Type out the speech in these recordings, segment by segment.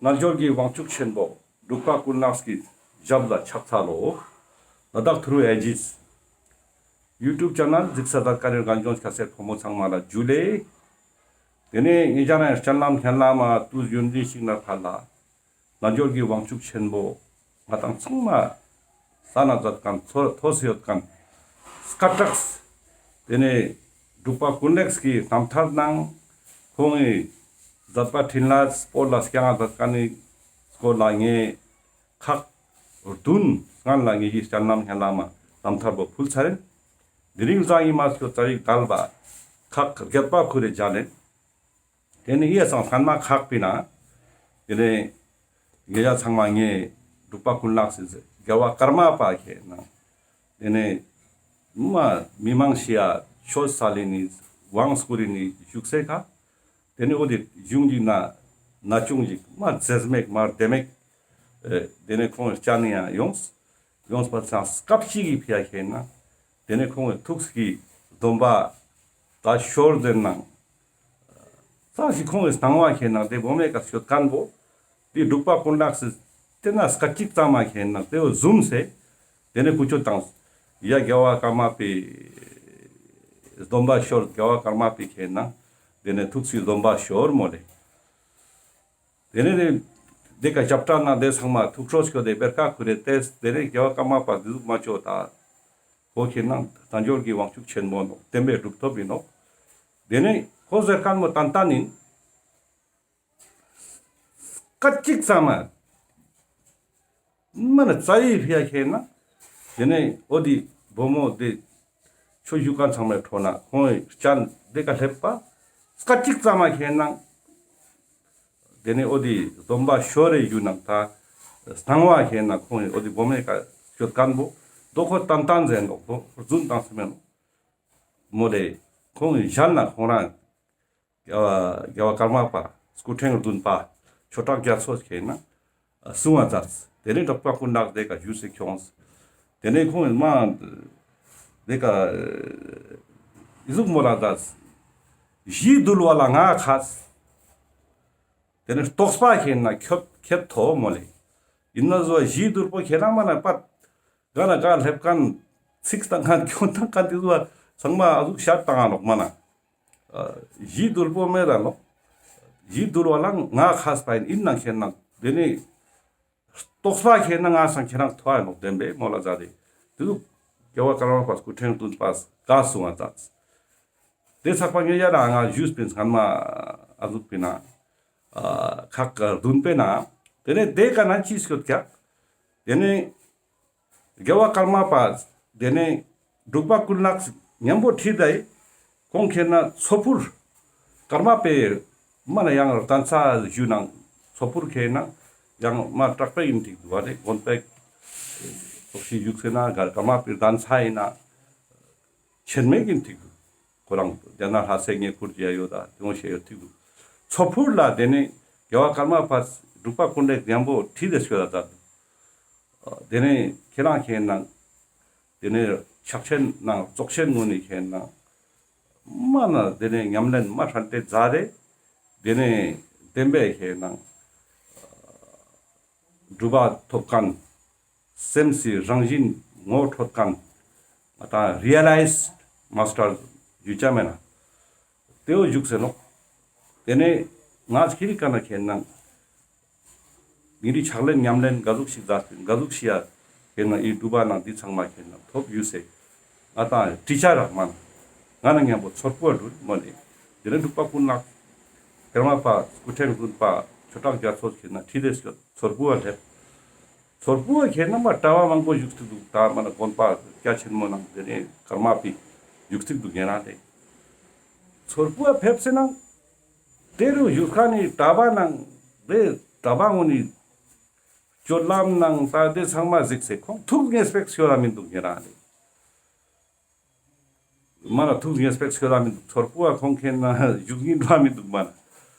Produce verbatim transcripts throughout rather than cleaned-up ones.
རྣལ་འབྱོར་གྱི་དབང་ཕྱུག་ཆེན་པོ་འབྲུག་པ་ཀུན་ལེགས་ཀྱི་ཞབས་ལ་ཕྱག་འཚལ་ལོ། ལ་དྭགས་ཐུ་རུ་ཨེ་ཇིས་ཡུ་ཊུབ་ཆེ་ནལ་གཟིགས་ས་དང་བཀའ་དྲིན་རྒན་གཞོན་སྐྱ་སེར་ཕོ་མོ་ཚང་མ་ལ་ཇུ་ལེ། དེ་ནས་ངེད་ཅག་ནང་སྤྱན་ལམ་སྙན་ལམ་མ་དུས་ཡུན་རིང་ཞིག་ན་ཕར་ལ་རྣལ་འབྱོར་གྱི་དབང་ཕྱུག་ཆེན་པོ་ང་དང་ཚང་མ་ས་ན་མཛད་མཁན་ཚོ་ཐོས་སུ་ཡོད་མཁན་སྐད་གྲགས། དེ་ནས་འབྲུག་པ་ཀུན་ལེགས་ཀྱི་རྣམ་ཐར་ནང་ཁོང་གི་མཛད་པ་འཕྲིན་ལས་སྤོར་ལ་སྐྱང་མཛད་མཁན་ནི་སྐོར་ལ་ངས་ཁག་བདུན་སྔན་ལ་ངེད་ཀྱི་སྤྱན་ལམ་སྙན་ལམ་མ་རྣམ་ཐར་པོ་ཕུལ་ཚར་ཡིན། དེ་རིང་ལ་ཡིན་མ་ཆོག་ཙ་རིག་དལ་བ་ཁག་བརྒྱད་པ་ཁུ་རེ་མཇལ་ལེན། དེ་ནས་ཡེ་སང་སྔན་མ་ཁག་པའི་ན། དེ་ནས་ངེད་ཅག་ཚང་མ་ངས་འབྲུག་པ་ཀུན་ལེགས་སི་རྒྱལ་བ་ཀརྨ་པ་ཁྱེད་ན། དེ་ནས་མ་མི་མང་ཤི་ཡ་ཆོས་ས་ལེ་ནི་དབང་སྐུར་རི་ནི་བཞུགས་སེ་ཁ། དེ་ནས་འོ་དེ་གཞུང་གི་ན་ན་ཆུང་ཞིག་མ་རྫས་མེད་མ་བདེ་མེད། ཨེ་དེ་ནས་ཁོང་སྤྱན་ནས་ཡང་ཡོངས། ཡོངས་པ་ཚང་སྐབས་ཤིག་གི་ཕི་ཡ་ཁྱེད་ན། དེ་ནས་ཁོང་གི་ཐུགས་ཀྱི་སྡོམ་པ་ད་ཤོར་ཟེར་ནང་། ཙ་ཞིག་ཁོང་གི་སྣང་བ་ཁྱེད་ན་དེ་བོ་མེ་ཀ་སྐྱོད་མཁན་པོ། དེ་འབྲུག་པ་ཀུན་ལེགས་སི་དེ་ན་སྐད་ཅིག་ཙམ་མ་ཁྱེད་ན་དེ་བོ་ཟུམ་སེ། དེ་ནས་ཀུ་ཅོ་བཏང་། ཡ་རྒྱལ་བ་ཀརྨ་པའི་སྡོམ་པ་ཤོར། རྒྱལ་བ་ཀརྨ་པའི་ཁྱེད་ན་དེ་ནས་ཐུགས་ཀྱི་སྡོམ་པ་ཤོར་མོ་ལེ། དེ་ནས་དེ་ཀ་ཞབས་ཁྲ་ན་དེ་ཚང་མ་ཐུགས་ཁྲོ་སྐྱོ་དེ་བེར་ཀ་ཁུ་རེ་ཏེས་དེ་ནས་རྒྱལ་བ་ཀརྨ་པ་དེ་ཟུག་མ་ཆོ་ད། ཁོ་ཁྱེད་ན་རྣལ་འབྱོར་གྱི་དབང་ཕྱུག་ཆེན་མོ་ནོག་བསྟན་པའི་གྲུབ་ཐོབ་ཡིན་ནོག། དེ་ནས་ཁོ་ཟེར་མཁན་མོ་ཏན་ཏན་ཡིན། སྐད་ཅིག་ཙམ་མ། མ་ན་ཙ་ཡི་ཕི་ཡ་ཁྱེད་ན། དེ་ནས་འོ་དེ་བུ་མོ་དེ་ཆོས་ཞུ་མཁན་ཚང་མའི་ཁྲོད་ན་ཁོང་གི་སྤྱན་དེ་ཀ་སླེབས་པ། སྐད་ཅིག་ཙམ་མ་ཁྱེད་ན། དེ་ནས་འོ་དེ་སྡོམ་པ་ཤོར་རེ་ཞུ་ནང་ད། སྣང་བ་ཁྱེད་ན་ཁོང་གི་འོ་དེ་བུ་མེ་ཀ་སྐྱོད་མཁན་པོ། དོ་ཁོ་ཏན་ཏན་ཟེར་ནོག་དོ་རྫུན་བཏང་སེ་མེད་ནོག་མོ་ལེ། ཁོང་གི་ཞལ་ན་ཁོང་རང་རྒྱལ་བ་རྒྱལ་བ་ཀརྨ་པ་སྐུ་ཕྲེང་བདུན་པ་ཆོས་གྲགས་རྒྱ་མཚོ་ཁྱེད་ན་གསུང་བ་མཛད། དེ་ནས་འབྲུག་པ་ཀུན་ལེགས་དེ་ཀ་བཞུགས་སེ་ཁྱོངས། དེ་ནས་ཁོང་མ་དེ་ཀ་ཨི་ཟུག་མོ་ལ་མཛད། གཞི་འདུལ་བ་ལ་ང་མཁས། དེ་ནས་རྟོགས་པ་ཁྱེད་ན་ཁྱོད་ཁྱད་ཐོ་མོ་ལེ། ཡིན་ན་ཟོ་གཞི་འདུལ་པོ་ཁྱེད་ན་མ་ན་པད། ག་ན་ག་སླེབས་མཁན། ཚིག་བཏང་མཁན་སྐྱོན་བཏང་མཁན་དེ་ཚོ་ཚང་མ་ཨ་ཟུག་ཤར་བཏང་ང་ནོག་མ་ན། ཨ་གཞི་འདུལ་པོ་མེད་ད་ནོག། གཞི་འདུལ་བ་ལ་ང་མཁས་པ་ཡིན། ཡིན་ན་ཁྱེད་ན་དེ་ནས་རྟོགས་པ་ཁྱེད་ན་ང་སང་ཁྱེད་རང་ཐོ་ཡ་ནོག་བདེན་པའི་མོ་ལ་མཛད་དེ། དེ་ཚོ་རྒྱལ་བ་ཀརྨ་པ་སྐུ་ཕྲེང་བདུན་པ་བཀའ་གསུང་བ་མཛད། དེ་ཚགས་པ་ངེད་ཡ་རང་ང་ཞུས་པིན་སྔན་མ་ཨ་ཟུག་པིན་ན། ཨ་ཁག་བདུན་པའི་ནང་། དེ་ནས་དེ་ཀ་ན་ཅི་སྐྱོད་ཀྱག། དེ་ནས་རྒྱལ་བ་ཀརྨ་པ། དེ་ནས་འབྲུག་པ་ཀུན་ལེགས་མཉམ་པོ་ཁྲིད་དེ། ཁོང་ཁྱེད་ན་ཚོ་ཕུར། ཀརྨ་པའི་མ་ན་ཡང་གདན་ས་ཞུ་ནང་ཚོ་ཕུར་ཁྱེད་ན་ཡང་མ་དྲག་པའི་ཡིན་ཐིག་འདུག་བ་རེ་དགོན་པའི་ཚོགས་ཞིག་བཞུགས་སེ་ན་གར་ཀརྨ་པའི་གདན་ས་ཡིན་ན། ཆེན་མེད་ཀྱིན་ཐིག་འདུག། ཁོ་རང་རྒྱ་ནག་ལྷ་སའི་ཉེ་ཁུར་གྱི་ཡོད་ད་དེ་འོང་ཤེས་ཡོད་ཐིག་འདུག། ཚོ་ཕུར་ལ་དེ་ནས་རྒྱལ་བ་ཀརྨ་པ་འབྲུག་པ་ཀུན་ལེགས་མཉམ་པོ་ཁྲིད་དེ་སྐྱོད་ད་ད་འདུག། དེ་ནས་ཁྱེད་རང་ཁྱེད་ན་དེ་ནས་ཕྱག་ཆེན་ནང་ཚོགས་ཆེན་ངོ་ནས་ཁྱེད་ན་མ་ན་དེ་ནས་ཉམས་ལེན་མ་ཧྲན་ཏེ་མཛད་དེ། དེ་ནས་བསྟན་པའི་ཁྱེད་ན། སྒྲུབ་པ་ཐོབ་མཁན། སེམས་སི་རང་བཞིན་ངོ་འཕྲོད་མཁན། ང་ཏང་རི་ཡ་ལའིཛ་མཱས་ཊར་ཡུ་ཅ་མེ་ན། དེ་བོ་བཞུགས་སེ་ནོག། དེ་ནས་ང་ཁྱེད་རི་ཀ་ན་ཁྱེད་ན། ངེད་རི་ཕྱག་ལེན་ཉམས་ལེན་ག་ཟུག་ཞིག་མཛད་ཟིན་ག་ཟུག་ཞིག་ཡ་ཁྱེད་ན་ཨི་སྒྲུབ་པ་ནང་འདི་ཚང་མ་ཁྱེད་ན་ཐོབ་ཡོད་སེ། ང་ཏང་ཏྲི་ཅ་རག་མན། ང་ན་མཉམ་པོ་ཚོར་པོ་འགྲུལ་མོ་ལེ། དེ་ནས་འབྲུག་པ་ཀུན་ལེགས། ཀརྨ་པ་སྐུ་ཕྲེང་བདུན་པ་ཆོས་གྲགས་རྒྱ་མཚོ་ཁྱེད་ན་ཁྲིད་དེ་སྐྱོད་ཚོར་པོ་བ་སླེབས། ཚོར་པོ་བ་ཁྱེད་ན་མ་གྲྭ་པ་མང་པོ་བཞུགས་ཐུབ་འདུག། ད་མ་ན་དགོན་པ་རྒྱ་ཆེན་མོ་ནང་དེ་ནས་ཀརྨ་པའི་བཞུགས་ཐུབ་འདུག་ཡིན་ན་ལེ། ཚོར་པོ་བ་ཕེབས་སེ་ནང་དེ་རུ་བཞུགས་ཁ་ནས་གྲྭ་པ་ནང་དེ་གྲྭ་པ་ངོ་ནས་སྤྱོད་ལམ་ནང་ད་དེ་ཚང་མ་གཟིགས་སེ་ཁོང་ཐུགས་ངེས་པེག་སྐྱོ་ར་མི་འདུག་ཡིན་ན་ལེ། མ་ན་ཐུགས་ངེས་པེག་ཤོད་ལ་མི་འདུག། ཚོར་པོ་བ་ཁོང་ཁེན་ན་བཞུགས་སྙིང་འདོད་མི་འདུག་མ་ན།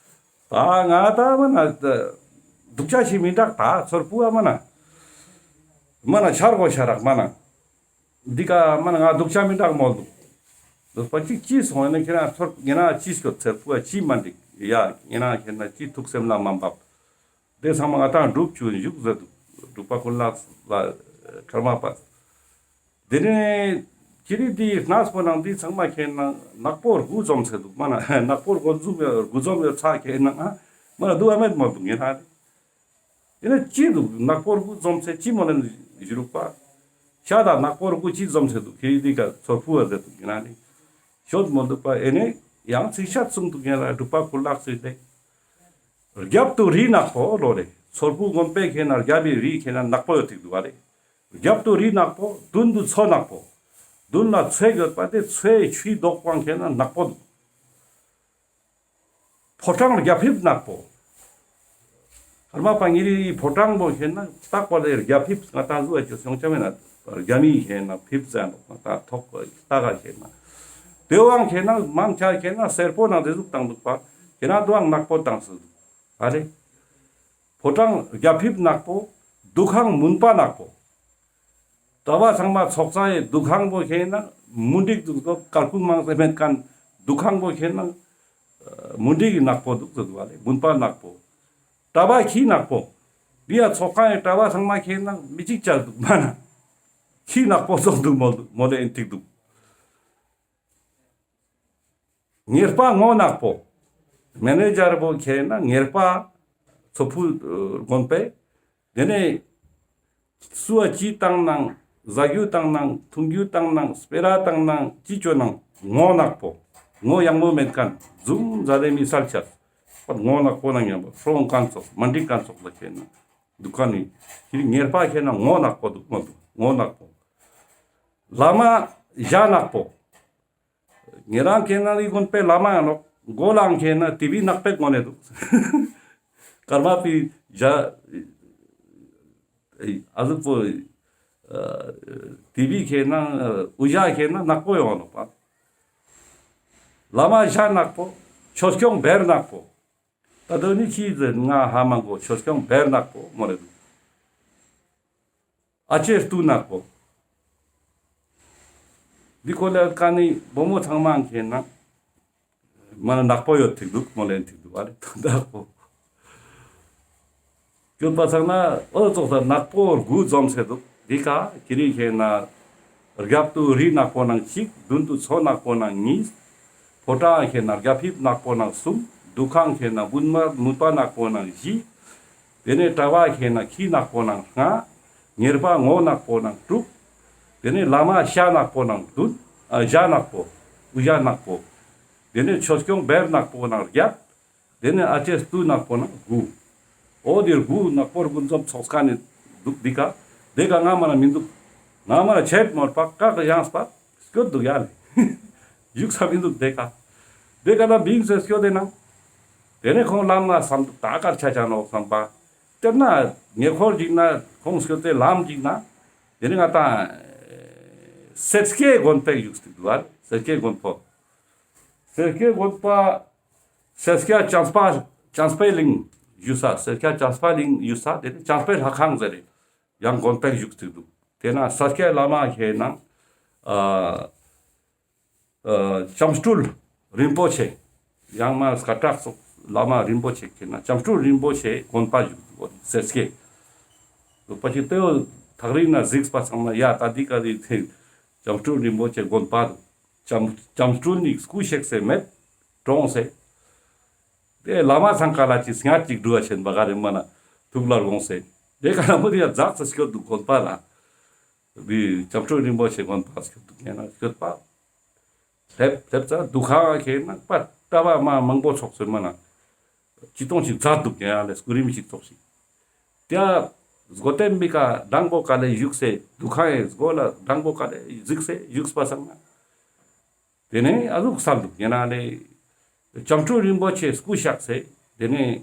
ད་ང་ད་མ་ན་སྡུག་ཅག་ཞིག་མི་འདྲག། ད་ཚོར་པོ་བ་མ་ན། མ་ན་ཆར་གོ་ཤ་རག་མ་ན། འདི་ཀ་མ་ན་ང་སྡུག་ཅག་མི་འདྲག་མོལ་འདུག། འདུག་པ་ཅིག་ཅི་སོང་ཡིན་ན་ཁྱེད་རང་ཚོར་ངེ་ན་ཅི་སྐྱོད། ཚོར་པོ་བ་ཅི་མ་འགྲིག་ཡ། ངེ་ན་ཁྱེད་ན་ཅི་ཐུགས་སེམས་ལ་མ་འབབ། དེ་ཚང་མ་ང་ཏང་སྒྲུབ་ཅུག་ཞུགས་ཟེར་དུག། སྒྲུབ་པ་ཀུན་ལེགས་ལ་ཀརྨ་པ། དེ་ནས་ཁྱེ་རི་དེ་གནས་པོ་ནང་དེ་ཚང་མ་ཁེ་ན་ནག་པོ་དགུ་འཛོམས་སེ་དུག། མ་ན་ནག་པོ་དགུ་འཛོམས་དགུ་འཛོམས་ཡོད་ས་ཁེ་ན་མ་ན་དུག་ཨ་མེད་མ་དུག་ཡིན་ན། ཡིན་ན་ཅི་དུག་ནག་པོ་དགུ་འཛོམས་སེ་ཅི་མོ་ལེན་ཞུ་རུག་པ། ཤ་དང་ནག་པོ་དགུ་ཅི་འཛོམས་སེ་དུག་ཁྱེ་རི་དེ་ཀ་ཚོར་ཕུ་བ་ཟེར་དུག་ཡིན་ན་ནི། ཤོད་མོ་དུག་པ་ཨེ་ནས་ཡང་ཚིག་ཤད་གསུངས་དུག་ཡིན་ན་སྒྲུབ་པ་ཀུན་ལེགས་ཚིག་དེ། རྒྱབ་ཏུ་རི་ནག་པོ་ལོ་རེ། ཚོར་ཕུ་དགོན་པའི་ཁེ་ན་རྒྱབ་པའི་རི་ཁེ་ན་ནག་པོ་ཡོད་ཐིག་དུག་པ་རེ། རྒྱབ་ཏུ་རི་ནག་པོ། མདུན་དུ་མཚོ་ནག་པོ། མདུན་ལ་མཚོ་ཡོད་པ་དེ་མཚོའི་ཆུའི་མདོག་ཀྱང་ཁེ་ན་ནག་པོ་དུག། ཕོ་བྲང་རྒྱ་ཕིབས་ནག་པོ། ཀརྨ་པ་ཉེ་རི་ཕོ་བྲང་པོ་ཁེ་ན་རྟག་པ་ལས་རྒྱ་ཕིབས་ང་ཏང་ཟུ་བ་ཅོ་སོང་ཆ་མེད་ན་རྒྱ་མི་ཁེ་ན་ཕིབས་ཟེར་ནོག་ང་ཏང་ཐོག་རྟག་ག་ཁེ་ན། དེ་བའང་ཁེ་ན་མང་ཆེ་ཁེ་ན་སེར་པོ་ནང་དེ་ཟུག་བཏང་དུག་པ། ཁེ་ན་དུའང་ནག་པོ་བཏང་སུ་དུག་ཨ་རེ། ཕོ་བྲང་རྒྱ་ཕིབས་ནག་པོ། འདུ་ཁང་མུན་པ་ནག་པོ། གྲྭ་པ་ཚང་མ་ཚོགས་ས་ཡི་འདུ་ཁང་པོ་ཁེ་ན་མུན་དིག་དུག་དོ་སྐར་ཁུང་མང་སེ་མེད་ཁན་འདུ་ཁང་པོ་ཁེ་ན་མུན་དིག་ནག་པོ་དུག་ཟེར་དུག་པ་ལེ་མུན་པ་ནག་པོ། གྲྭ་པ་ཁྱི་ནག་པོ། འདི་ཡ་ཚོགས་ཁང་ཡི་གྲྭ་པ་ཚང་མ་ཁེ་ན་མི་གཅིག་ཅར་དུག་མ་ན། ཁྱི་ནག་པོ་ཚོགས་དུག་མོ་མོ་ལེ་ཨིན་ཐིག་དུག། ཉེར་པ་ངོ་ནག་པོ། མེ་ནེ་ཇར་པོ་ཁེ་ན་ཉེར་པ་ཚོ་ཕུ་དགོན་པའི། དེ་ནས་སུ་བ་ཅི་བཏང་ནང་ཟ་རྒྱུ་བཏང་ནང་འཐུང་རྒྱུ་བཏང་ནང་སྤེ་ར་བཏང་ནང་ཅི་ཅོ་ནང་ངོ་ནག་པོ། ངོ་ཡང་མོ་མེད་ཁན་འཛུམ་ཟ་ལེ་མི་སལ་ཆ། པ་ངོ་ནག་པོ་ནང་ཡང་པ་ཧྲོང་ཁན་ཚོགས་མ་འགྲིག་ཁན་ཚོགས་ལ་ཁེ་ན་དུག་ཁན་ནི་ཁྱེ་རི་ཉེར་པ་ཁེ་ན་ངོ་ནག་པོ་དུག་མ་དུག་ངོ་ནག་པོ། བླ་མ་ཞྭ་ནག་པོ། ཉེ་རང་ཁེ་ན་འི་དགོན་པའི་བླ་མ་ཡང་ནོག། མགོ་ལའང་ཁེ་ན་ཏི་བི་ནག་པོ་གོན་ནེ་དུག། ཀརྨ་པའི་ཞྭ་ཨ་ཟུག་པོ་ཏི་བི་ཁེ་ན་དབུ་ཞྭ་ཁེ་ན་ནག་པོ་ཡོང་ནོག་པ། བླ་མ་ཞྭ་ནག་པོ། ཆོས་སྐྱོང་བེར་ནག་པོ། ད་དོ་ནི་ཁྱི་ཟེར་ང་ཧ་མ་གོ། ཆོས་སྐྱོང་བེར་ནག་པོ་མོ་རེ་དུག། ཨ་ཅེ་སྟུ་ནག་པོ། འདི་ཀོ་ལེ་ཀ་ནི་བུ་མོ་ཚང་མ་ཁེ་ན་མ་ན་ནག་པོ་ཡོད་ཐིག་དུག་མོ་ལེན་ཐིག་དུག་ཨ་རེ་ནག་པོ། སྐྱོད་པ་ཚང་ན་འོ་ཙོགས་ས་ནག་པོ་དགུ་འཛོམས་སེ་དུག། འདི་ཀ་ཁྱེ་རི་ཁེ་ན་རྒྱབ་ཏུ་རི་ནག་པོ་ནང་གཅིག། མདུན་དུ་མཚོ་ནག་པོ་ནང་གཉིས། ཕོ་བྲང་ཁེ་ན་རྒྱ་ཕིབས་ནག་པོ་ནང་གསུམ། འདུ་ཁང་ཁེ་ན་མུན་མ་མུན་པ་ནག་པོ་ནང་བཞི། དེ་ནས་གྲྭ་པ་ཁེ་ན་ཁྱི་ནག་པོ་ནང་ལྔ། ཉེར་པ་ངོ་ནག་པོ་ནང་དྲུག། དེ་ནས་བླ་མ་ཞྭ་ནག་པོ་ནང་བདུན། ཨ་ཞྭ་ནག་པོ། དབུ་ཞྭ་ནག་པོ། དེ་ནས་ཆོས་སྐྱོང་བེར་ནག་པོ་ནང་བརྒྱད། དེ་ནས་ཨ་ཅེ་སྟུ་ནག་པོ་ནང་དགུ། འོ་དེ་དགུ་ནག་པོ་དགུ་འཛོམས་ཚོགས་ཁན་ནི་དུག་འདི་ཀ། དེ་ཀ་ང་མ་ན་མི་དུག། ང་མ་ན་ཆེད་མོར་པ་ཀ་ཀ་ཡང་སྤ་སྐྱོད་དུག་ཡ་ལེ། ཞུགས་ས་མི་དུག་དེ་ཀ། དེ་ཀ་ན་བིང་སེ་སྐྱོད་དེ་ན། དེ་ནས་ཁོང་ལམ་ན་སམ་དུག་ད་ཀར་ཆ་ཆ་ནོག་སམ་པ། དེ་ན་ཉེ་འཁོར་ཅིག་ན་ཁོང་སྐྱོད་དེ་ལམ་ཅིག་ན། དེ་ནས་ང་ཏང་སེར་སྐྱའི་དགོན་པའི་ཞུགས་ཏེ་དུག་ཨ། སེར་སྐྱའི་དགོན་པོ། སེར་སྐྱའི་དགོན་པ། སེར་སྐྱ་བྱམས་པ་བྱམས་པའི་གླིང་ཞུ་ས། སེར་སྐྱ་བྱམས་པའི་གླིང་ཞུ་ས་དེ་ནི་བྱམས་པའི་ལྷ་ཁང་ཟེར་རེ་ཡང་དགོན་པའི་ཞུགས་ཏེ་དུག། དེ་ན་ས་སྐྱའི་བླ་མ་ཁེ་ན་ཨ་ཨ་བྱམས་སྤྲུལ་རིན་པོ་ཆེ། ཡང་མ་སྐད་གྲགས་སོགས་བླ་མ་རིན་པོ་ཆེ་ཁེ་ན་བྱམས་སྤྲུལ་རིན་པོ་ཆེ་དགོན་པ་ཞུགས་ཏེ་དུག་སེར་སྐྱའི། དུག་པ་ཅིག་ཏེ་བོ་ཐག་རིང་ན་གཟིགས་པ་ཚང་མ་ཡ་ད་འདི་ཀ་རི་ཐེ་བྱམས་སྤྲུལ་རིན་པོ་ཆེ་དགོན་པ་དུག། བྱམས་བྱམས་སྤྲུལ་ནི་སྐུ་གཤེགས་སེ་མེད་གྲོངས་སེ། དེ་བླ་མ་ཚང་ཀ་ལ་ཅིག་སྔར་ཅིག་འགྲུལ་བ་ཆེན་པ་ག་རེ་མ་ན་ཐུགས་ལ་དགོངས་སེ། དེ་ཀ་ན་མོ་དེ་ཡ་ཛག་སེ་སྐྱོད་དུག་དགོན་པ་ལ། དེ་བྱམས་སྤྲུལ་རིན་པོ་ཆེ་དགོན་པ་སྐྱོད་དུག་ཡ་ན་སྐྱོད་པ། སླེབས་སླེབས་ཙ་འདུ་ཁང་ཁེ་ན་པ་གྲྭ་པ་མ་མང་པོ་ཚོགས་སེ་མ་ན། ཅི་ཏོང་ཞིག་ཛད་དུག་ཡ་ལེ་སྐུ་རིམ་ཞིག་ཚོགས་ཤིག། དེ་ཡ་སྒོ་ཐེམ་མི་ཀ་འགྲང་པོ་ཀ་ལེ་ཞུགས་སེ་འདུ་ཁང་ཡི་སྒོ་ལ་འགྲང་པོ་ཀ་ལེ་གཟིགས་སེ་ཞུགས་པ་སང་ན། དེ་ནས་ཨ་ཟུག་སལ་དུག་ཡ་ན་ལེ། བྱམས་སྤྲུལ་རིན་པོ་ཆེ་སྐུ་གཤེགས་སེ་དེ་ནས་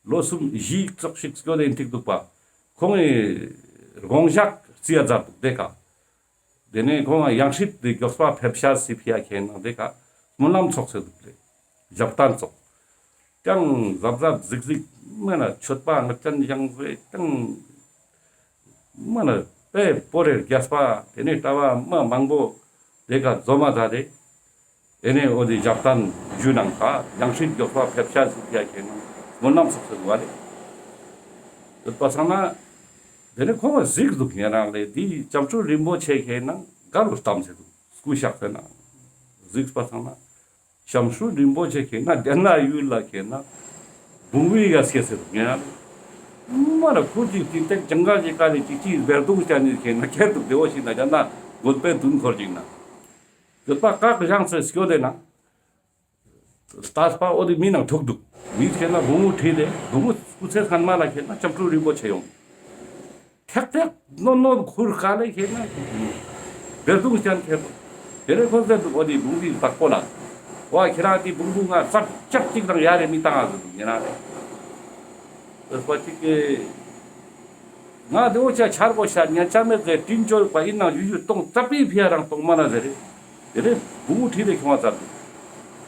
ལོ་གསུམ་བཞི་ཙོགས་ཤིག་སྐྱོད་དེ་ཐིག་དུག་པ། ཁོང་ངི་དགོངས་ཞག་རྩི་ཡ་ཛད་དུག་དེ་ཀ། དེ་ནས་ཁོང་ཡང་སྲིད་དེ་མགྱོགས་པ་ཕེབས་ཤ་སི་ཕི་ཡ་ཁེ་ན་དེ་ཀ་སྨོན་ལམ་ཚོགས་སེ་དུག་ལེ། ཞབས་བརྟན་ཚོགས། ཀྱང་གཟབ་གཟབ་གཟིགས་གཟིགས་མ་ན་མཆོད་པ་ངར་ཅན་ཡང་ཟེ་ཀྱང་མ་ན་དཔེ་པོ་རེ་རྒྱས་པ་དེ་ནས་གྲྭ་པ་མ་མང་པོ་དེ་ཀ་འཛོམས་མ་ད་དེ། དེ་ནས་འོ་དེ་ཞབས་བརྟན་ཞུ་ནང་ད་ཡང་སྲིད་མགྱོགས་པ་ཕེབས་ཤ་སི་ཕི་ཡ་ཁེ་ན་སྨོན་ལམ་ཚོགས་སེ་དུག་པ་ལེ། ཡོད་པ་སང་ན། དེ་ནས་ཁོང་གིས་གཟིགས་འདུག་ཉེ་རང་ལས་འདི་ལྕམ་ཆུ་རིན་པོ་ཆེ་ཁེ་ན་ག་རུ་བལྟམས་ཟེར་འདུག་སྐུ་གཤེགས་ཟེར་ན། གཟིགས་པ་སང་ན། ལྕམ་ཆུ་རིན་པོ་ཆེ་ཁེ་ན་དེ་ན་ཡུལ་ལ་ཁེ་ན་བོང་བུའི་ཡ་སྐྱེས་ཟེར་འདུག་ཉེ་རང་ལས། མ་ན་ཁུར་གྱི་ཏིན་ཏེག་ཇང་གལ་གྱི་ཀ་ནས་ཅིག་ཅིག་བེར་དུང་ཅན་ནི་ཁེ་ན་ཁྱེར་འདུག་དེ་བོ་ཞིག་ན་ཡང་ན་དགོན་པའི་མདུན་ཁོར་ཅིག་ན། ཡོད་པ་བཀག་བཞག་སེ་སྐྱོད་དེ་ན། ལྟས་པ་འོ་དེ་མི་ནང་ཐུག་འདུག་མི་ཁེ་ན་བུ་མོ་ཁྲིད་དེ་བུ་མོ་སྐུ་ཚེ་སྔན་མ་ལ་ཁེ་ན་ལྕམ་ཆུ་རིན་པོ་ཆེ་ཡོང་། ཐེག་ཐེག་ནོ་ནོ་ཁུར་ཀ་ལེ་ཁེ་ན་བེར་དུང་ཅན་ཁེ་རུ། དེ་ནས་ཁོ་ཟེར་འདུག་འོ་དེ་བུང་བུའི་བདག་པོ་ལ། ཝ་ཁྱེ་རང་དེ་བུང་བུ་ང་ཙབ་ཅབ་ཅིག་དང་ཡ་རེ་མི་བཏང་ང་ཟེར་འདུག་ཉེ་རང་ལས། ཟེར་པ་ཅིག་གི། ང་དེ་འོ་ཆ་ཆར་པོ་ཤ་ཉན་ཆ་མེད་ཟེར་དྲིན་བཅོལ་བ་ཡིན་ནང་ཡུ་ཡུ་གཏོང་ཙ་པིག་ཕི་ཡ་རང་གཏོང་མ་ན་ཟེར་རེ། དེ་རེ་བུ་མོ་ཁྲིད་དེ་ཁྱོང་བ་ཙར་འདུག་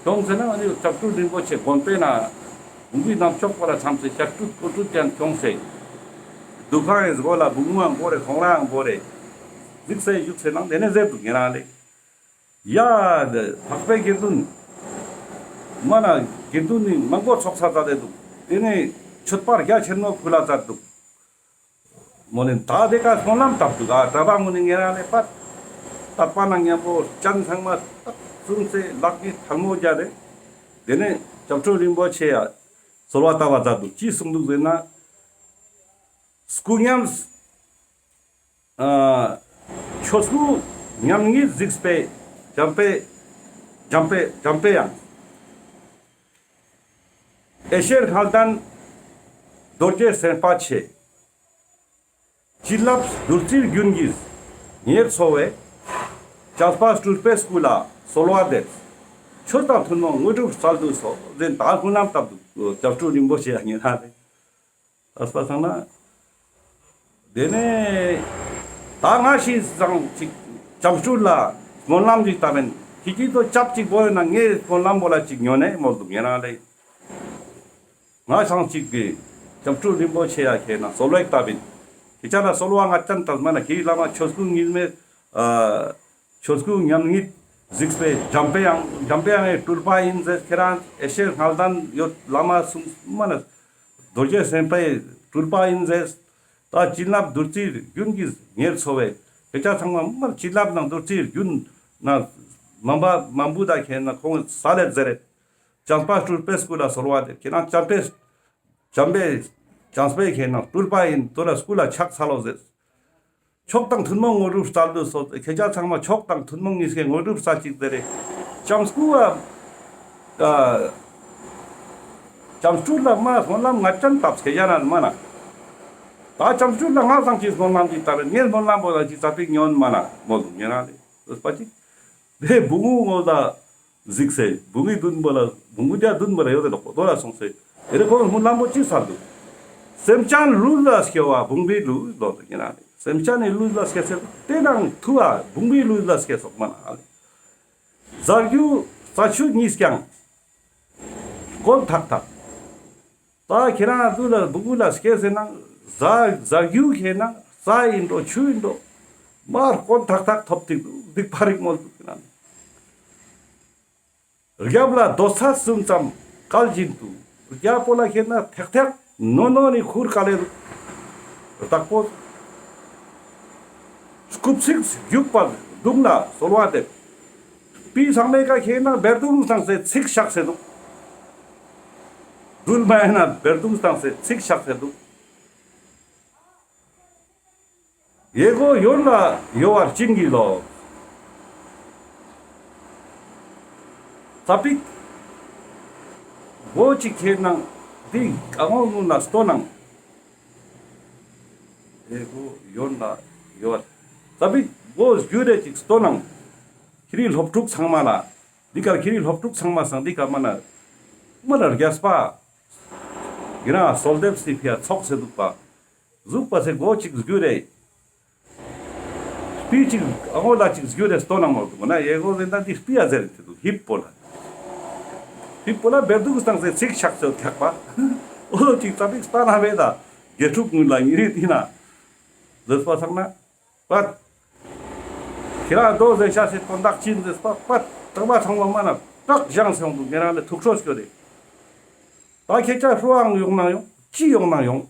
ཁྱོང་ཟེར་ན་ཨ་ནི་ལྕམ་ཆུ་རིན་པོ་ཆེ་དགོན་པའི་ནང་བུང་བུའི་ནང་ཕྱོགས་པ་ལ་འཚམས་སེ་ཞབས་ཀྲུ་ཀོ་ཀྲུ་ཅན་ཁྱོང་སེ། འདུ་ཁང་ཡི་སྒོ་ལ་བུ་མོའང་བོར་རེ་ཁོང་རང་བོར་རེ། གཟིགས་སེ་བཞུགས་སེ་ནང་དེ་ནས་ཟེར་འདུག་ཉེ་རང་ལས། ཡ། འཕགས་པའི་དགེ་འདུན། མ་ན་དགེ་འདུན་ནི་མང་པོ་ཚོགས་ས་ཙ་དེ་འདུག་དེ་ནས་མཆོད་པ་རྒྱ་ཆེན་མོ་ཕུལ་ལ་ཙར་འདུག་མོ་ནི་ད་དེ་ཀ་སྨོན་ལམ་བཏབ་འདུག་ཨ་གྲྭ་པ་ངོ་ནི་ཉེ་རང་ལས་པད། དད་པ་ནང་མཉམ་པོ་སྤྱན་ཚང་མ་བཙུམས་སེ་ལག་གི་ཐལ་མོ་སྦྱར་རེ། དེ་ནས་ལྕམ་ཆུ་རིན་པོ་ཆེ་ཡ་གསོལ་བ་བཏབ་པ་ཙར་འདུག་ཅི་གསུངས་འདུག་ཟེར་ན། སྐུ་ཉམས། ཨ། ཆོས་སྐུ་ཉམས་ཉིད་གཟིགས་པའི་འཇམ་དཔལ། འཇམ་དཔལ་འཇམ་དཔལ་དབྱངས། ཨེ་ཤེར་མངའ་བདག་རྡོ་རྗེ་སེམས་དཔའ་ཆེ། བྱིན་རླབས་བདུད་རྩིའི་རྒྱུན་གྱིས་ཉེར་འཚོ་བའི། བྱམས་པ་སྤྲུལ་པའི་སྐུ་ལ་གསོལ་བ་འདེབས། ཆོས་དང་ཐུན་མོང་དངོས་གྲུབ་སྩལ་དུ་གསོལ། ཟེར་ད་སྨོན་ལམ་བཏབ་འདུག་ལྕམ་ཆུ་རིན་པོ་ཆེ་ཡ་ཉེ་རང་ལས། ཨ་སྤ་སང་ན། དེ་ནས་ད་ང་ཞིག་སང་ཅིག་ལྕམ་ཆུ་ལ་སྨོན་ལམ་ཅིག་བཏབ་ཡིན། ཁྱེད་ཀྱིས་དོ་ཅབ་ཅིག་བོ་ཡོད་ན་ངའི་སྨོན་ལམ་བོ་ལ་ཅིག་ཉོན་ནས་མོལ་འདུག་ཉེ་རང་ལས། ང་སང་ཅིག་གི་ལྕམ་ཆུ་རིན་པོ་ཆེ་ཡ་ཁེ་ན་གསོལ་བ་བཏབ་ཡིན། ཁྱེད་ཅག་ལ་གསོལ་བ་ང་ཅན་བཏབ་མ་ན་ཁྱེད་བླ་མ་ཆོས་སྐུ་ཉིད་མེད། ཨ། ཆོས་སྐུ་ཉམས་ཉིད་གཟིགས་པའི་འཇམ་དཔལ་དབྱངས། འཇམ་དཔལ་དབྱངས་ཀྱི་སྤྲུལ་པ་ཡིན་ཟེར། ཁྱེད་རང་ཨེ་ཤེར་མངའ་བདག་ཡོད་བླ་མ་གསུངས་མ་ན། རྡོ་རྗེ་སེམས་དཔའི་སྤྲུལ་པ་ཡིན་ཟེར། ད་བྱིན་རླབས་བདུད་རྩིའི་རྒྱུན་གྱིས་ཉེར་འཚོ་བའི། དེ་ཆ་ཚང་མ་མ་བྱིན་རླབས་ནང་བདུད་རྩིའི་རྒྱུན་ནང་མང་པ་མང་པོ་ད་ཁེ་ན་ཁོང་ས་ལེ་ཟེར་རེ། བྱམས་པ་སྤྲུལ་པའི་སྐུ་ལ་གསོལ་བ་འདེབས། ཁྱེད་རང་བྱམས་པའི་བྱམས་པའི་བྱམས་པའི་ཁེ་ན་སྤྲུལ་པ་ཡིན། དོ་ལ་སྐུ་ལ་ཕྱག་འཚལ་ལོ་ཟེར། མཆོག་དང་ཐུན་མོང་དངོས་གྲུབ་སྩལ་དུ་གསོལ། ཁྱེད་ཅག་ཚང་མ་མཆོག་དང་ཐུན་མོང་གཉིས་ཀའི་དངོས་གྲུབ་སྩལ་ཅིག་ཟེར་རེ། བྱམས་སྐུ་བ། ཨ། བྱམས་སྤྲུལ་ལ་མ་སྨོན་ལམ་ང་ཅན་བཏབ་ཁྱེད་ཅག་ན་མ་ན། ད་བྱམས་སྤྲུལ་ལ་ང་སང་ཅིག་སྨོན་ལམ་ཅིག་བཏབ་པས་ངའི་སྨོན་ལམ་བོ་ལ་ཅིག་ཙ་པིག་ཉོན་མ་ན་མོལ་འདུག་ཉེ་རང་ལས། ཟེར་པ་ཅིག་དེ་བུ་མོ་ངོ་ད་གཟིགས་སེ་བུ་མོའི་མདུན་བོ་ལ་བུ་མོ་དེ་མདུན་བོ་ལ་ཡོད་དེ་ལོག་པོ་དོ་ལ་སོང་སེ། དེ་རེ་ཁོང་སྨོན་ལམ་བོ་ཅི་ཚར་འདུག་སེམས་ཅན་ལུས་ལ་སྐྱེ་བ་བུང་བའི་ལུས་ལོ་དེ་ཉེ་རང་ལས། སེམས་ཅན་ནི་ལུས་ལ་སྐྱེ་སེ་དེ་ནང་ཐུ་བ་བུང་བའི་ལུས་ལ་སྐྱེ་སོག་མ་ན་ལས། རྩ་རྒྱུ་རྩ་ཆུ་གཉིས་ཀྱང་དཀོན་ཐག་ཐག་ད་ཁྱེད་རང་ཚུ་ལ་བུ་གུ་ལ་སྐྱེས་ཟེར་ན་རྩ་རྩ་རྒྱུ་ཁྱེད་ན་རྩ་ཡིན་འགྲོ་ཆུ་ཡིན་འགྲོ་མར་དཀོན་ཐག་ཐག་ཐོབ་ཏེ་འདུག་སྡིག་པ་རིག་མོལ་འདུག་ཁྱེད་རང་། རྒྱབ་ལ་རྡོ་ཚ་གསུམ་ཙམ་བཀལ་བཞིན་དུ་རྒྱབ་པོ་ལ་ཁྱེད་ན་ཐེག་ཐེག་ནོ་ནོ་ནི་ཁུར་བཀལ་ལེ་འདུག་བདག་པོ་སྐུ་ཚིགས་རྒྱུག་པར་གདུང་ལ་གསོལ་བ་འདེབས། སྤི་ཚང་མའི་ཀ་ཁྱེད་ན་བེར་གདུང་བཏང་སེ་ཚིག་བཤགས་སེ་འདུག་སྦྲུལ་མ་ཡིན་ན་བེར་གདུང་བཏང་སེ་ཚིག་བཤགས་སེ་འདུག་ཡེ་གོ་ཡོན་ལ་ཡོ་བར་བྱིན་གྱིས་རློབས། ཙ་པིག་མགོ་ཅིག་ཁྱེར་ནང་འདི་ཨ་ངོ་ངུ་ན་སྟོན་ནང་། ཡེ་གོ་ཡོན་ལ་ཡོ་བར་ཙ་པིག་མགོ་སྒྱུར་རེ་ཅིག་སྟོན་ནང་། ཁྱེ་རི་སློབ་ཕྲུག་ཚང་མ་ལ་འདི་ཀ་ཁྱེ་རི་སློབ་ཕྲུག་ཚང་མ་སང་འདི་ཀ་མ་ན་མ་ལ་རྒྱས་པ། ཡིན་ན་གསོལ་འདེབས་སི་ཕི་ཡ་ཚོགས་སེ་འདུག་པ། གཟུགས་པ་སེ་མགོ་ཅིག་སྒྱུར་རེ། སྤི་ཅིག་ཨ་ངོ་ལ་ཅིག་སྒྱུར་རེ་སྟོན་ན་མོ་འདུག་ན་ཡེ་གོ་ཟེར་ན་འདི་སྤི་ཡ་ཟེར་རེ་འདུག་ཧིབ་པོ་ལ། ཧིབ་པོ་ལ་བེར་གདུང་བཏང་སེ་ཚིག་བཤགས་སེ་ཐེག་པ། འོ་ཅིག་ཙ་པིག་སྟན་ན་བས་ད་དགེ་ཕྲུག་ངུ་ལ་ཉི་རི་ཏི་ན། ཟེར་པ་སང་ན། པ། ཁྱེ་རང་རྡོ་ཟེར་ཤ་ཟེར་དོན་དག་ཅི་ཡིན་ཟེར་པ་པ་གྲྭ་པ་ཚང་མ་མ་ན་བཀྲག་བཞེངས་སེ་འོང་འདུག་ཉེ་རང་ལས་ཐུགས་ཁྲོ་སྐྱོ་རེ། ད་ཁྱེད་ཅག་ཧྲུའང་ཡོང་ན་ཡོང་ཅི་ཡོང་ན་ཡོང་།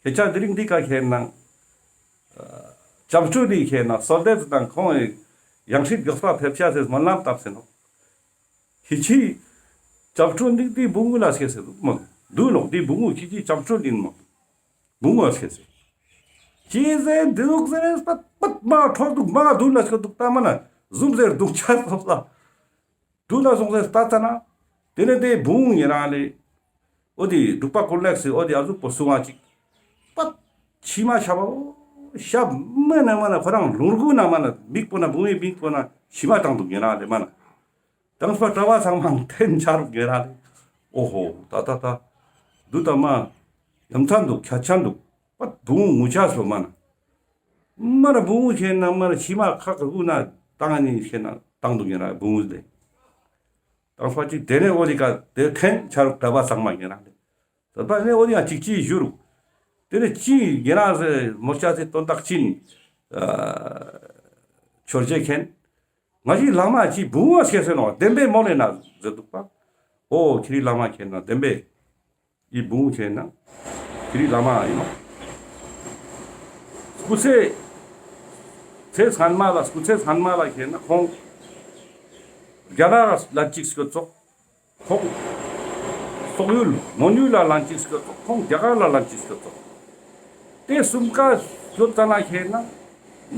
དེ་ཆ་དེ་རིང་འདི་ཀ་ཁེ་ན་ཨ་ལྕམ་སྤྲུལ་ལི་ཁེ་ན་སོལ་དེབ་དང་ཁོང་ཡང་སྲིད་མགྱོགས་པ་ཕེབས་ཆ་སེ་སྨོན་ལམ་བཏབ་སེ་ནོག། ཁྱེད་ཀྱིས་ལྕམ་སྤྲུལ་འདི་འདི་བུ་མོ་ལ་སྐྱེས་སེ་འདུག་མོ། འདུག་ནོག། འདི་བུ་མོ་ཁྱེད་ཀྱིས་ལྕམ་སྤྲུལ་ཡིན་མོ། བུ་མོ་ལ་སྐྱེས་སེ། ཅི་ཟེར་འདི་ཟུག་ཟེར་པད་པད་མ་འཕྲོག་འདུག། མ་འདུག་ལ་སྐྱེས་འདུག་ད་མ་ན་ཟུམ་ཟེར་འདུག་ཆ་སོང་ལ། འདུག་ལ་སོང་ཟེར་ལྟ་ཙ་ན། དེ་ནས་དེ་བུ་མོ་ཉེ་རང་ལས། འོ་དེ་འབྲུག་པ་ཀུན་ལེགས་སི་འོ་དེ་ཨ་ཟུག་པོ་སུ་བ་ཅིག། པད་མཆི་མ་ཤ་བ་ཤ་མ་ན་མ་ན་ཁོ་རང་ལུང་གུ་ན་མ་ན་མིག་པོ་ན་བུ་མོའི་མིག་པོ་ན་མཆི་མ་བཏང་འདུག་ཉེ་རང་ལས་མ་ན། དང་པ་གྲྭ་པ་ཚང་མ་འཐེན་ཆ་རུག་ཉེ་རང་ལས། ཨོ་ཧོ་ད་ད་ད། འདུག་ད་མ་ཡ་མཚན་འདུག་ཁྱད་ཆེན་འདུག། པད་བུ་མོ་ངུ་ཆ་སོ་མ་ན། མ་ན་བུ་མོ་ཁེ་ན་མ་ན་མཆི་མ་ཁ་ཁ་གུ་ན་བཏང་ནི་ཁེ་ན་བཏང་འདུག་ཉེ་རང་བུ་མོ་ལས། དང་པ་ཅིག་དེ་ནས་འོ་དེ་ཀ་དེ་འཐེན་ཆ་རུག་གྲྭ་པ་ཚང་མ་ཉེ་རང་ལས། ད་པ་ནས་འོ་དེ་ཡང་ཅིག་ཅིག་ཞུ་རུག། དེ་ནས་ཅི་ཉེ་རང་ཟེར་མོ་ཆ་སེ་དོན་དག་ཅིན། ཨ་ཆོར་རྗེ་མཁན། ང་ཞིག་བླ་མ་ཅིག་བུ་མོ་སྐྱེས་སེ་ནོག། བདེན་པའི་མོལ་ལེ་ན་ཟེར་འདུག་པ། ཨོ་ཁྱེད་རི་བླ་མ་ཁེ་ན་བདེན་པའི། འི་བུ་མོ་ཁེ་ན་ཁྱེད་རི་བླ་མ་ཡིན་ནོག། སྐུ་ཚེ། ཚེ་སྔན་མ་ལ་སྐུ་ཚེ་སྔན་མ་ལ་ཁེ་ན་ཁོང་རྒྱ་ནག་ལ་ཅིག་སྐྱོད་ཙོག། ཁོང་སོག་ཡུལ་མོན་ཡུལ་ལ་ལན་ཅིག་སྐྱོད་ཙོག། ཁོང་རྒྱ་གར་ལ་ལན་ཅིག་སྐྱོད་ཙོག། དེ་གསུམ་ཀ་སྐྱོད་ཙ་ན་ཁེ་ན་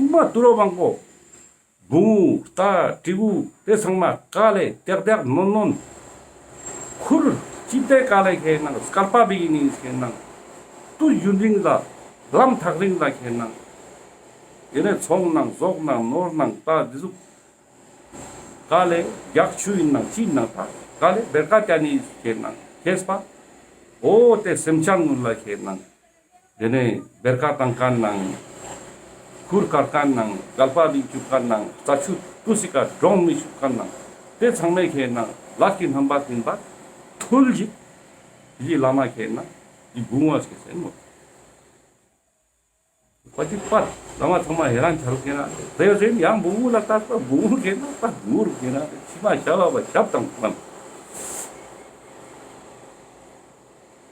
མ་དུད་འགྲོ་མང་པོ། བུ་མོ་རྟ་དྲེལ་བུ་དེ་ཚང་མ་ཀ་ལེ་ཏེག་ཏེག་ནོན་ནོན། ཁུར་ཅི་དེ་ཀ་ལེ་ཁེ་ན་སྐལ་པ་བི་ནི་ཁེ་ན་དུས་ཡུན་རིང་ལ་ལམ་ཐག་རིང་ལ་ཁེ་ན་དེ་ནས་ཚོང་ནང་ཟོག་ནང་ནོར་ནང་ད་འདི་ཟུག་ཀ་ལེ་རྒྱག་ཆུ་ཡིན་ནང་ཅི་ཡིན་ནང་ད་ཀ་ལེ་བེར་ཀ་ཏ་ནི་ཁེ་ན་ཁེས་པ། འོ་དེ་སེམས་ཅན་ངུན་ལ་ཁེ་ན་དེ་ནས་བེར་ཀ་བཏང་མཁན་ནང་། ཁུར་དཀར་མཁན་ནང་། སྐལ་པ་མི་བཅུག་མཁན་ནང་། རྩྭ་ཆུ་དུས་སི་ཀ་འགྲོང་མི་བཅུག་མཁན་ནང་། དེ་ཚང་མས་ཁེ་ན་ལས་ཀྱི་རྣམ་པ་སྨིན་པ་ཐུལ་ཞིག། འི་བླ་མ་ཁེ་ན་འི་བུ་མོ་སྐྱེས་སེ་ནོག། པ་ཅིག་པ་བླ་མ་ཚང་མ་ཧེ་རན་ཆ་རུག་ཁེ་ན་རེ་རེ་ཡང་བུ་མོ་ལ་ལྟ་ས་བུ་མོ་ཁེ་ན་པ་ངུ་རུག་ཁེ་ན་མཆི་མ་ཤ་བ་བ་ཞབས་དང་མ།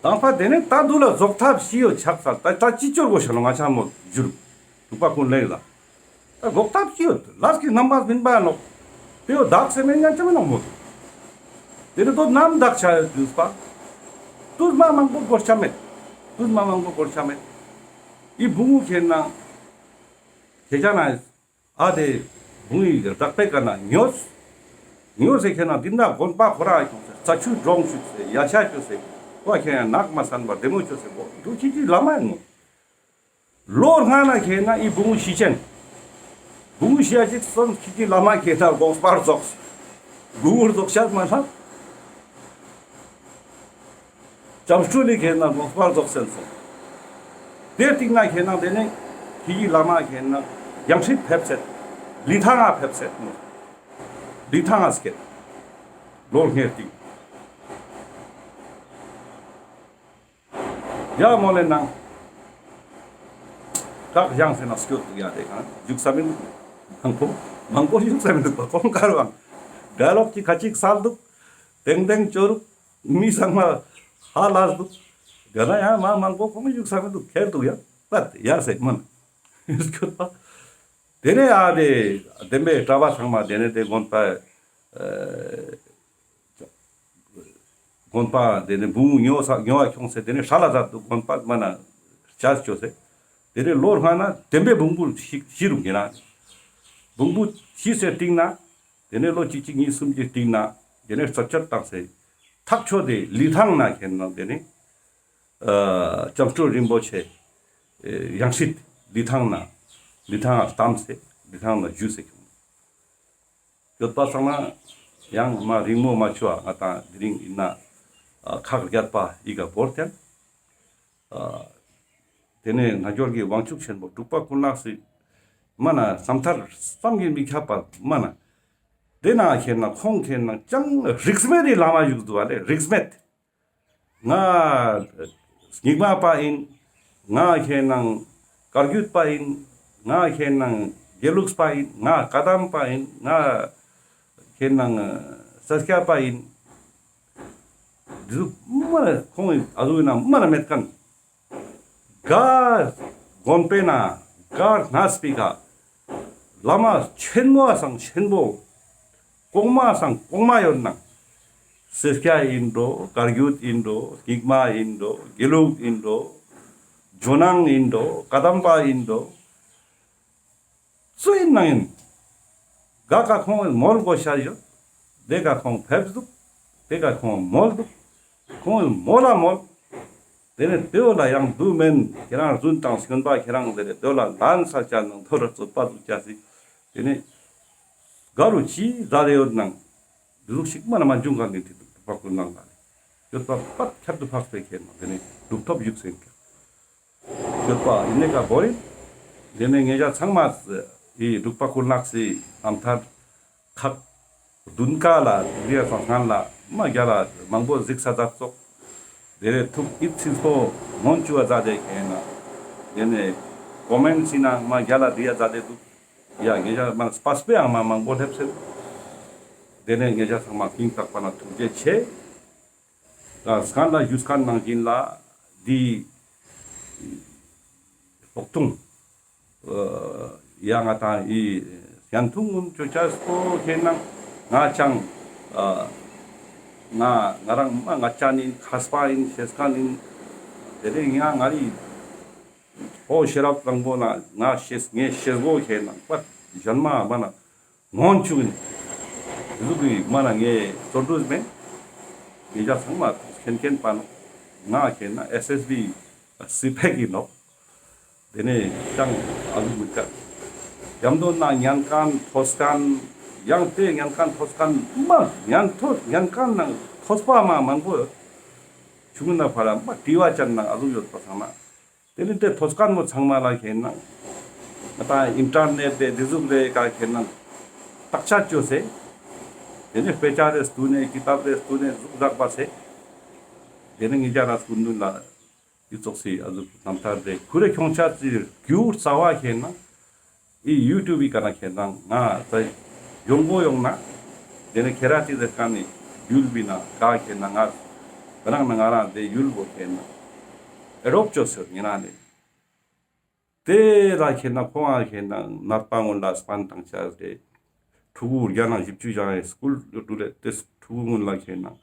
དང་པ་དེ་ནས་ད་འདུག་ལ་རྫོགས་ཐབས་ཤིག་ཡོད་ཆགས་ས། ད་ད་ཅི་ཅོ་དགོས་ཤ་ལོ་ང་ཆ་མོ་འཇུར་འདུག་པ་ཀུན་ལེགས་ལ། ད་རྫོགས་ཐབས་ཤིག་ཡོད། ལས་ཀྱི་རྣམ་པ་སྨིན་པ་ནོག། དེ་ཡོད་བདག་སེམས་མེད་ཉན་ཅི་མི་ནོག་མོ། དེ་ནས་དོ་ནམ་བདག་ཆ་ཡོད་དུས་པ། དུས་མ་མང་པོ་འགོར་ཆ་མེད། དུས་མ་མང་པོ་འགོར་ཆ་མེད། འི་བུ་མོ་ཁེ་ན་ཁེ་ཆ་ན། ཨ་དེ་བུང་ཡིག་བདག་པའི་ཀ་ན་ཉོས། ཉོས་སེ་ཁེ་ན་འདི་ན་དགོན་པ་ཁོ་ར་ཁྱོངས་སེ་རྩྭ་ཆུ་འགྲོང་བཅུག་སེ་ཡ་ཤ་བཅོས་སེ་ཁོ་ཁེ་ན་ནག་མ་སན་པ་བདེ་མོ་བཅོས་སེ་གོ་འདུག་ཁྱེད་ཀྱི་བླ་མ་ཡིན་ནོ། ལོ་ལྔ་ན་ཁེ་ན་འི་བུང་ཤི་ཅན། བུང་ཤི་ཡ་ཅིག་སོང་ཁྱེད་ཀྱི་བླ་མ་ཁེ་ན་དགོངས་པར་རྫོགས། བུང་རྫོགས་ཤག་མ་ལ། ལྕམ་སྤྲུལ་ལི་ཁེ་ན་དགོངས་པར་རྫོགས་སེན་སོང་། དེ་སྟིང་ན་ཁེ་ན་དེ་ནས་ཁྱེད་ཀྱི་བླ་མ་ཁེ་ན་ཡང་སྲིད་ཕེབས་སེད། ལི་ཐང་ང་ཕེབས་སེད་མོ། ལི་ཐང་ང་སྐྱེད། ལོ་ལྔའི་སྟིང་། ཡ་མོ་ལེ་ནང་། བཀག་བཞེངས་སེ་ན་སྐྱོད་འདུག་ཡ་དེ་གང་བཞུགས་ས་མི་འདུག། མང་པོ་མང་པོ་བཞུགས་ས་མི་འདུག་པ་ཁོང་དཀར་བང་། དགྲ་ལོག་གི་ཁ་ཅིག་སལ་འདུག། ཏེང་ཏེང་ཅོ་རུག། མི་ཚང་མ་ཧ་ལས་འདུག། དེ་ན་ཡང་མ་མང་པོ་ཁོང་བཞུགས་ས་མི་འདུག་ཁྱེར་འདུག་ཡ། པད་ཡ་སེ་མོན། སྐྱོད་པ། དེ་ནས་ཨ་དེ་བདེན་པའི་གྲྭ་པ་ཚང་མ་དེ་ནས་དེ་དགོན་པ། ཨ་དགོན་པ་དེ་ནས་བུང་ཉོ་ས་ཉོ་བ་ཁྱོངས་སེ་དེ་ནས་ཧྲ་ལ་ཟ་འདུག། དགོན་པ་མ་ན་ཅས་བཅོས་སེ། དེ་ནས་ལོ་ལྔ་ན་བདེན་པའི་བུང་བུ་ཤི་ཤི་རུག་ཡིན་ན། བུང་བུ་ཤི་སེ་སྟིང་ན། དེ་ནས་ལོ་གཅིག་གཅིག་གཉིས་གསུམ་གྱི་སྟིང་ན། དེ་ནས་རྩད་གཅོད་བཏང་སེ་ཐག་ཆོད་དེ་ལི་ཐང་ན་ཁེ་ན་དེ་ནས་ཨ་ལྕམ་སྤྲུལ་རིན་པོ་ཆེ་ཡང་སྲིད་ལི་ཐང་ན་ལི་ཐང་ང་བལྟམས་སེ་ལི་ཐང་ན་བཞུགས་སེ་ཁྱོང་། སྐྱོད་པ་སང་ན་ཡང་མ་རིང་མོ་མ་ཆུ་ཨ་ང་དང་དེ་རིང་ཡིན་ན་ཨ་ཁག་བརྒྱད་པ་ཡི་ག་བོར་ཏེ། ཨ་དེ་ནས་རྣལ་འབྱོར་གྱི་དབང་ཕྱུག་ཆེན་པོ་འབྲུག་པ་ཀུན་ལེགས་སི་མ་ན་བསམ་ཐར་བསམ་གྱིས་མི་ཁྱབ་པ་མ་ན། དེ་ན་ཁེ་ན་ཁོང་ཁེ་ན་ཅང་རིས་མེད་དེ་བླ་མ་བཞུགས་འདུག་པ་ལེ་རིས་མེད། ང་རྙིང་མ་པ་ཡིན། ང་ཁེ་ན་བཀའ་བརྒྱུད་པ་ཡིན། ང་ཁེ་ན་དགེ་ལུགས་པ་ཡིན། ང་བཀའ་གདམས་པ་ཡིན། ང་ཁེ་ན་ས་སྐྱ་པ་ཡིན། འདི་ཚོ་མ་ཁོང་ཨ་ཟུག་ཡིན་ན་མ་ན་མེད་མཁན། ག་དགོན་པའི་ནང་ག་གནས་པའི་ཀ་བླ་མ་ཆེན་མོ་སང་ཆེན་པོ། གོང་མ་སང་གོང་མ་ཡོད་ནང་། སེར་སྐྱ་ཡིན་འགྲོ། བཀའ་བརྒྱུད་ཡིན་འགྲོ། སྐྱིག་མ་ཡིན་འགྲོ། དགེ་ལུགས་ཡིན་འགྲོ། ཇོ་ནང་ཡིན་འགྲོ། བཀའ་གདམས་པ་ཡིན་འགྲོ། སུ་ཡིན་ནང་ཡིན། ག་ག་ཁོང་མོལ་དགོས་ཤ་ཡོད། དེ་ག་ཁོང་ཕེབས་འདུག། དེ་ག་ཁོང་མོལ་འདུག། ཁོང་མོལ་ལ་མོལ། དེ་ནས་དེ་བོ་ལ་ཡང་དུ་མེན། ཁྱེད་རང་རྫུན་དང་སྨྱོན་པ་ཁྱེད་རང་དེ་རེད། དེ་བོ་ལ་ལན་ས་ཆ་ནང་དོ་ར་རྩོད་པ་འདུག་ཅ་སི། དེ་ནས་ག་རུ་ཅི་ད་རེ་ཡོད་ནང་། དེ་ཟུག་ཞིག་མ་ན་མ་འབྱུང་ག་ནི་དེ་དུ་པ་ཀུན་ནང་ལ་ཡོད་པ་པད་ཁྱད་དུ་འཕགས་པའི་ཁྱེད་ནང་དེ་ནས་གྲུབ་ཐོབ་བཞུགས་ཟེར་ཀྱང་། ཡོད་པ་ཡིན་ནས་ཀ་བོ་རིན། དེ་ནས་ངེད་ཅག་ཚང་མ་ཡི་འབྲུག་པ་ཀུན་ལེགས་སི་རྣམ་ཐར་ཁག་བདུན་ཀ་ལ་རིའི་སང་སྔན་ལ་མ་རྒྱ་ལ་མང་པོ་གཟིགས་ས་མཛད་ཙོག། དེ་རེ་ཐུགས་ཡིད་ཚིམ་པོ་མོན་ཆུ་བ་མཛད་དེ་ཁེན་ན། དེ་ནས་ཀོ་མེན་ཊ་སི་ནང་མ་རྒྱ་ལ་དེ་ཡ་མཛད་དེ་འདུག། ཡ་ངེད་ཅག་མ་སྤ་སྤེ་ཡང་མ་མང་པོ་སླེབས་སེ། དེ་ནས་ངེད་ཅག་ཚང་མ་སྙིང་ཐག་པ་ན་ཐུགས་རྗེ་ཆེ། ད་སྔན་ལ་ཞུས་ཁན་ནང་བཞིན་ལ་འདི་སྤོག་ཐུང་ཡ་ང་དང་ཡི་ཡན་ཐུང་ངུན་ཅོ་ཅ་སྤོ་ཁེན་ན་ང་ཅང་ང་ང་རང་མ་ང་ཅན་ཡིན། མཁས་པ་ཡིན། ཤེས་ཁན་ཡིན། དེ་རིང་ཡང་ང་རི་ཨོ་ཤེས་རབ་བཟང་པོ་ན་ང་ཤེས་ངས་ཤེས་གོ་ཁེན་ན་པ་གཞན་མ་མ་ན། ངོན་ཆུག་ཨིན། ཟུག་གི་མ་ན་ངས་ཙོ་འགྲུས་མེད། ངེད་ཅག་ཚང་མ་མཁྱེན་མཁྱེན་པ་ནོག། ང་ཁེན་ན་ཨེས་ཨེས་བི་སི་པེག་ཨིན་ནོག། དེ་ནས་ཅང་ཨ་ཟུག་མི་དཀའ། ཡམ་དོ་ན་ཉན་ཁན་ཐོས་ཁན་ཡང་དེ་ཉན་ཁན་ཐོས་ཁན་མ་ཉན་ཐོས་ཉན་ཁན་ནང་ཐོས་པ་མ་མང་པོ་ཡོད། ཆུང་ན་ཕ་ར་མ་དྲི་བ་ཅན་ནང་ཨ་ཟུག་ཡོད་པ་ཚང་མ། དེ་ནི་དེ་ཐོས་ཁན་མོ་ཚང་མ་ལ་ཁེན་ན་ང་ཏང་ཨིན་ཊར་ནེཊ་དེ་དེ་ཟུག་རེ་ཀ་ཁེན་ན་བརྟག་དཔྱད་ཅོས་སེ། དེ་ནི་དཔེ་ཆ་རེ་སྟུན་ནེ་ཀི་ཏབ་རེ་སྟུན་ནེ་ཟུག་ཟག་པ་སེ། དེ་ནི་ངེད་ཅག་ར་སྐུ་མདུན་ལ་ཡི་ཙོགས་སི་ཨ་ཟུག་རྣམ་ཐར་རེ་ཁུ་རེ་ཁྱོང་ཆ་ཙི་རྒྱུ་རྩ་བ་ཁེན་ན། ཨི་ཡུ་ཊུབ་བི་ཀ་ན་ཁེན་ན་ང་ཙ་ཡོང་གོ་ཡོང་ན། དེ་ནི་ཁེ་ར་ཏི་ཟེར་ཁན་ནི་ཡུལ་བི་ན་ཀ་ཁེན་ན་ང་རང་ན་ང་རང་དེ་ཡུལ་བོ་ཁེན་ན་ཨེ་རོབ་ཅོས་ཟེར་ཉེ་རང་ནི། དེ་ལ་ཁེན་ན་ཁོང་ང་ཁེན་ན་ནད་པ་ངུན་ལ་སྤན་ཏང་ཆ་རེ། ཕྲུ་གུ་རྒྱ་ནང་བཞི་བཅུ་བཞག་ཡེ་སྐུལ་ལུ་ལེ་དེ་ཕྲུ་གུ་ངུན་ལ་ཁེན་ན་